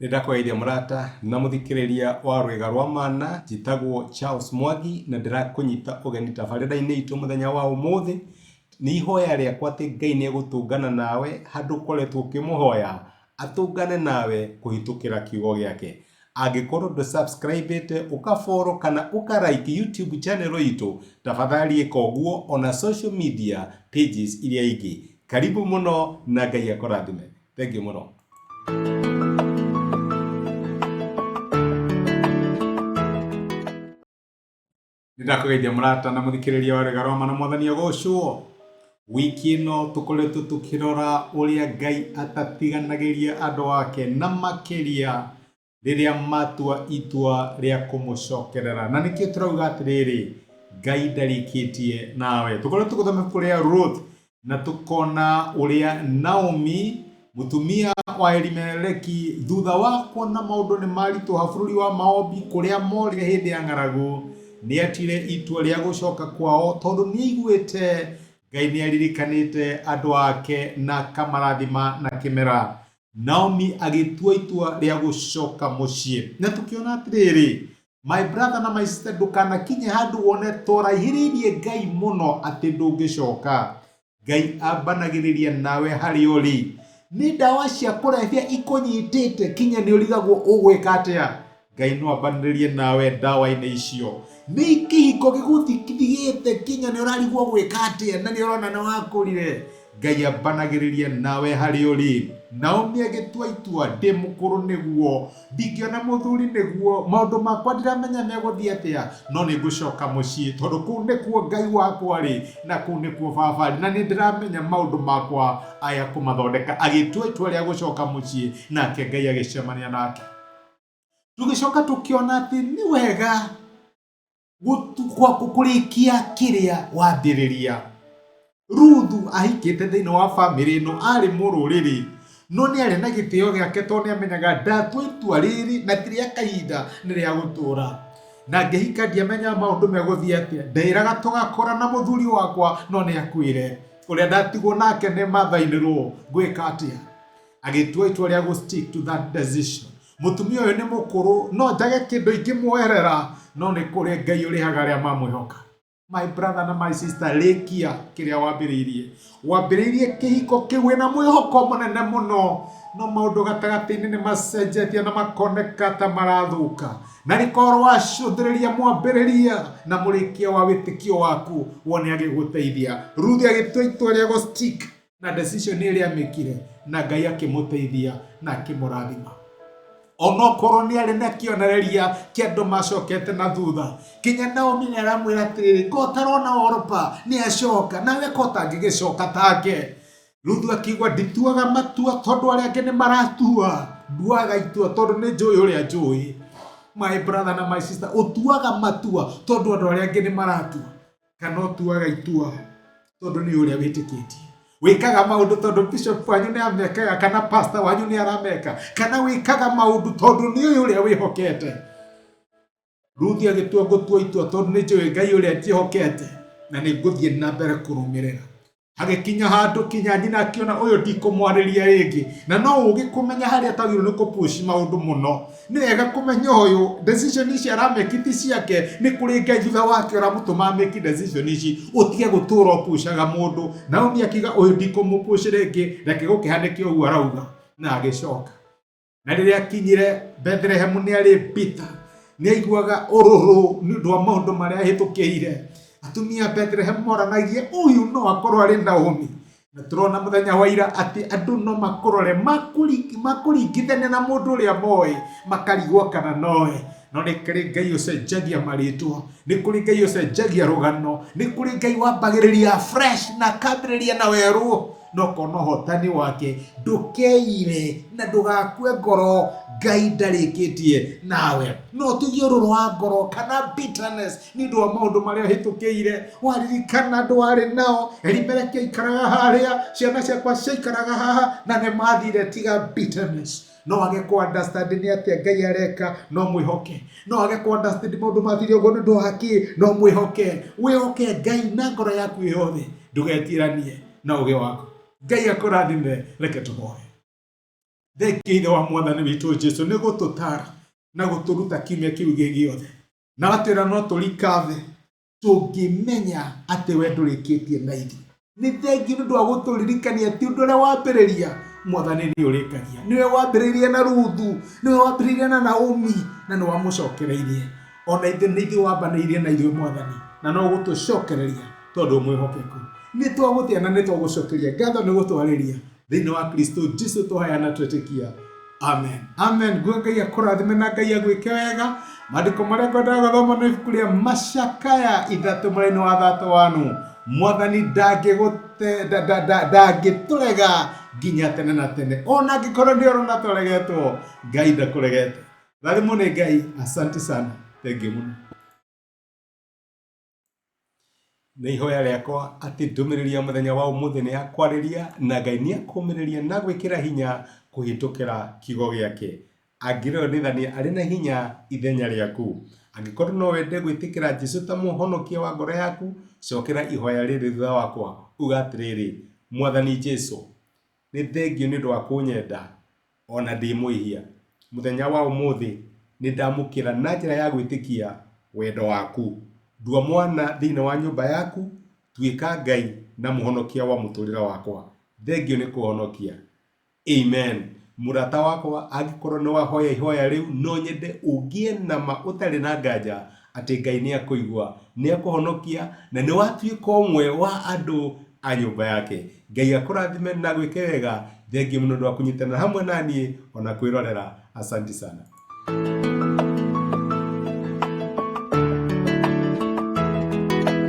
Nĩ ndakũgeithia mũrata na mũthikĩrĩria wa rwĩga rwa mana, njĩtagwo Charles Mwangi na ndĩrakũnyita ũgeni tabarĩra-inĩ itũ mũthenya wa ũmũthĩ. Nĩ ihoya rĩakwa atĩ Ngai nĩ egũtũngana nawe handũ ũkoretwo ũkĩmũhoya, atũngane nawe kũhĩtũkĩra kiugo gĩake. Angĩkorwo ndũ subscribe ĩte, ũka follow kana ũka like YouTube channel itũ, tafadhali ĩka ũguo ona social media pages iria ingĩ. Karibu mũno na Ngai akũrathime. Thengiũ mũno. Nĩndakũgeithia mũrata na mũthikĩrĩria wa Rwĩga rwa Mana Mwathani agocwo. Wiki ĩno tũkoretwo tũkĩrora ũrĩa Ngai atatiganagĩria andũ ake na makĩria rĩrĩa matua itua rĩa kũmũcokerera. Na nĩkĩo tũrauga atĩrĩrĩ, Ngai ndarĩkĩtie nawe. Tũkoretwo tũgĩthoma ibuku rĩa Ruth na tũkona ũrĩa Naomi mũtumia wa Elimeleki thutha wa kuona maũndũ nĩ maritũha bũrũri wa Moabi kũrĩa morire hĩndĩ ya ng'aragu, nĩ atuire itua rĩa gũcoka kwao tondũ nĩ aiguĩte Ngai nĩ aririkanĩte andũ ake na akamarathima na kĩmera. Naomi agĩtua itua rĩa gũcoka mũciĩ. Na tũkĩona atĩrĩrĩ, my brother na my sister, ndũkanakinye handũ wone toraihĩrĩirie Ngai mũno atĩ ndũngĩcoka. Ngai ambanagĩrĩria nawe harĩa ũrĩ. Nĩ ndawa cia kũrebia ikũnyitĩte kinya nĩ ũrigagwo ũgwĩka atĩa. Ngai no ambanĩrĩrie nawe ndawa-inĩ icio. Nĩ kĩhiko gĩgũthigĩte kinya nĩ ũrarigwo gwĩka atĩa na nĩ ũrona nĩ wakũrire. Ngai ambanagĩrĩria nawe harĩa ũrĩ. Naomi agĩtua itua, ndĩ mũkũrũ nĩguo, ndingĩona mũthuri nĩguo, maũndũ makwa ndiramenya megũthiĩ atĩa, no nĩ ngũcoka mũciĩ tondũ kũu nĩkuo Ngai wakwa arĩ na kũu nĩkuo baba arĩ na nĩ ndĩramenya maũndũ makwa aya kũmathondeka. Agĩtua itua rĩa gũcoka mũciĩ nake Ngai agĩcemania nake. Tũgĩcoka tũkĩona atĩ nĩ wega kũrĩkia kĩrĩa wambĩrĩria. Ruthu ahikĩte thĩinĩ wa bamĩrĩ ĩno arĩ mũrũrĩrĩ, no nĩ arĩ na gĩtĩo gĩake tondũ nĩ amenyaga ndatua itua rĩrĩ na ti rĩa kahinda nĩ rĩa gũtũra. Na ngĩhika ndiamenyaga maũndũ megũthiĩ atĩa, ndeĩraga tũgakũra na mũthuri wakwa no nĩ akuire. Ũrĩa ndatigwo nake nĩ mother-in-law, ngwĩka atĩa? Agĩtua itua rĩa gũ stick to that decision. Mũtumia ũyũ nĩ mũkũrũ, no njage kĩndũ ingĩmuoherera, no nĩ kũrĩ Ngai ũrĩhaga arĩa mamwĩhoka. My brother na my sister, rĩkia kĩrĩa wambĩrĩirie. Wambĩrĩirie kĩhiko kĩu wĩna mwĩhoko mũnene mũno, no maũndũ gatagatĩ-inĩ nĩ macenjetie na makoneka ta marathũka. Na rĩkorwo wacũthĩrĩria mwambĩrĩria na mũrĩkia wa wĩtĩkio waku, wone agĩgũteithia. Ruthi agĩtua itua rĩa gũ stick na decision ĩrĩa amĩkire na Ngai akĩmũteithia na akĩmũrathima. Onokorwo nĩ arĩ na kĩonereria kĩa andũ macokete na thutha, kinya Naomi nĩ aramwĩra atĩrĩrĩ, ko ũtarona Orpa nĩ acoka, nawe ko ũtangĩgĩcoka take. Ruthu akiuga ndituaga matua tondũ arĩa angĩ nĩ maratua, nduaga itua tondũ nĩ njũĩ ũrĩa njũĩ. My brother na my sister, ũtuaga matua tondũ andũ arĩa angĩ nĩ maratua. Kana ũtuaga itua tondũ nĩ ũrĩa wĩtĩkĩtie. Wĩkaga maũndũ tondũ bishop wanyu nĩ amekaga kana pastor wanyu nĩ arameka, kana wĩkaga maũndũ tondũ nĩ ũyũ ũrĩa wĩhokete. Ruthi agĩtua ngũtua itua tondũ nĩ njũĩ Ngai ũrĩa njĩhokete na nĩ ngũthiĩ na mbere kũrũmĩrĩra. Hagĩkinya handũ kinya nyina akĩona ũyũ ndikũmwarĩria rĩngĩ. Na no ũgĩ kũmenya harĩa atagĩrĩirwo nĩ kũ push maũndũ mũno. Nĩ wega kũmenya ũyũ decision ici arameki ti ciake, nĩ kũrĩ Ngai thutha wake ũramũtũma ameki decision ici. Ũtige gũtũra ũpushaga mũndũ. Naomi akiuga ũyũ ndikũmũ push rĩngĩ, reke gũkĩhanĩke ũguo arauga. Na agĩcoka. Na rĩrĩa akinyire Bethlehemu nĩ arĩ bitter, nĩ aiguaga ũrũrũ nĩ ũndũ wa maũndũ marĩa ahĩtũkĩire. Atumia a Bethlehemu moranagia ũyũ no akorwo arĩ Naomi. Na tũrona mũthenya wa ira atĩ andũ no makũrore makũringithania na mũndũ ũrĩa moĩ, makarigwo kana nowe. No nĩ kũrĩ Ngai ũcenjagia marĩtwa, nĩ kũrĩ Ngai ũcenjagia rũgano, nĩ kũrĩ Ngai wambagĩrĩria fresh na akambĩrĩria na werũ. Na ũkona ũhotani wake. Ndũkeire na ndũgakue ngoro, Ngai ndarĩkĩtie nawe. No ũtigie ũrũrũ wa ngoro kana bitterness nĩ ũndũ wa maũndũ marĩa ũhĩtũkĩire. Waririkana andũ warĩ nao, Elimeleki aikaraga harĩa, ciana ciakwa ciaikaraga haha na nĩ mathire. Tiga bitterness. No wage kũ understand nĩ atĩa Ngai areka, no mwĩhoke. No wage kũ understand maũndũ mathire ũguo nĩ ũndũ wa kĩ, no mwĩhoke. Wĩhoke Ngai na ngoro yaku yothe, ndũgetiranie na ũgĩ waku. Ngai akũrathime, reke tũhoe. Thengia Ithe wa Mwathani witũ Jesu nĩ gũtũtaara na gũtũruta kiumia kĩu gĩ gĩothe. Na atwĩra no tũrikathe tũngĩmenya atĩ we ndũrĩkĩtie na ithuĩ. Nĩ thengiũ nĩ ũndũ wa gũtũririkania atĩ ũndũ ũrĩa wambĩrĩria Mwathani nĩ ũrĩkagia. Nĩwe wambĩrĩirie na Ruthu, nĩwe wambĩrĩirie na Naomi, na nĩ wamũcokereirie. Ona ithuĩ nĩ ithuĩ wambanĩirie na ithuĩ Mwathani, na no ũgũtũcokereria tondũ mwĩhokeku. Nĩ twagũtĩa na nĩ twagũcokeria ngatho nĩ gũtwarĩria thĩinĩ wa Kristo Jesu twahoya na twetĩkia. Amen. Amen. Nguga Ngai akũrathime na Ngai agwĩke wega. Maandĩko marĩa ngwendaga gũthoma nĩ ibuku rĩa Macakaya ithatũ mũraini wa thatũ wanu. Mwathani ndangĩgũte ndangĩtũrega nginya tene na tene. Ona angĩkorwo nĩ ũrona tũregetwo, Ngai ndakũregete. Rathimwo nĩ Ngai. Asante sana. Thank you mũno. Nĩ ihoya rĩakwa atĩ ndũmĩrĩri ya mũthenya wa ũmũthĩ nĩ yakwarĩria na Ngai nĩ akũmĩrĩria na gwĩkĩra hinya kũhĩtũkĩra kiugo gĩake. Angĩrĩonithania arĩ na hinya ithenya rĩaku. Angĩkorwo no wende gwĩtĩkĩra Jesu ta mũhonokia wa ngoro yaku, cokera ihoya rĩrĩ thutha wakwa, uga atĩrĩrĩ, Mwathani Jesu, Nĩ thengiũ nĩ ũndũ wa kũnyenda o na ndĩ mwĩhia. Mũthenya wa ũmũthĩ nĩ ndamũkĩra na njĩra ya gwĩtĩkia wendo waku. Ndua mwana thĩinĩ wa nyũmba yaku, tuĩka Ngai na mũhonokia wa mũtũrĩre wakwa. Thengiũ nĩ kũhonokia. Amen. Mũrata wakwa, angĩkorwo nĩ wahoya ihoya rĩu, no nyende ũgĩe na ma ũtarĩ na nganja atĩ Ngai nĩ akũigua, nĩ akũhonokia na nĩ watuĩka ũmwe wa andũ a nyũmba yake. Ngai akũrathime na agwĩke wega. Thengiũ mũno nĩ ũndũ wa kũnyitanĩra hamwe na niĩ ona kwĩrorera. Asanti sana.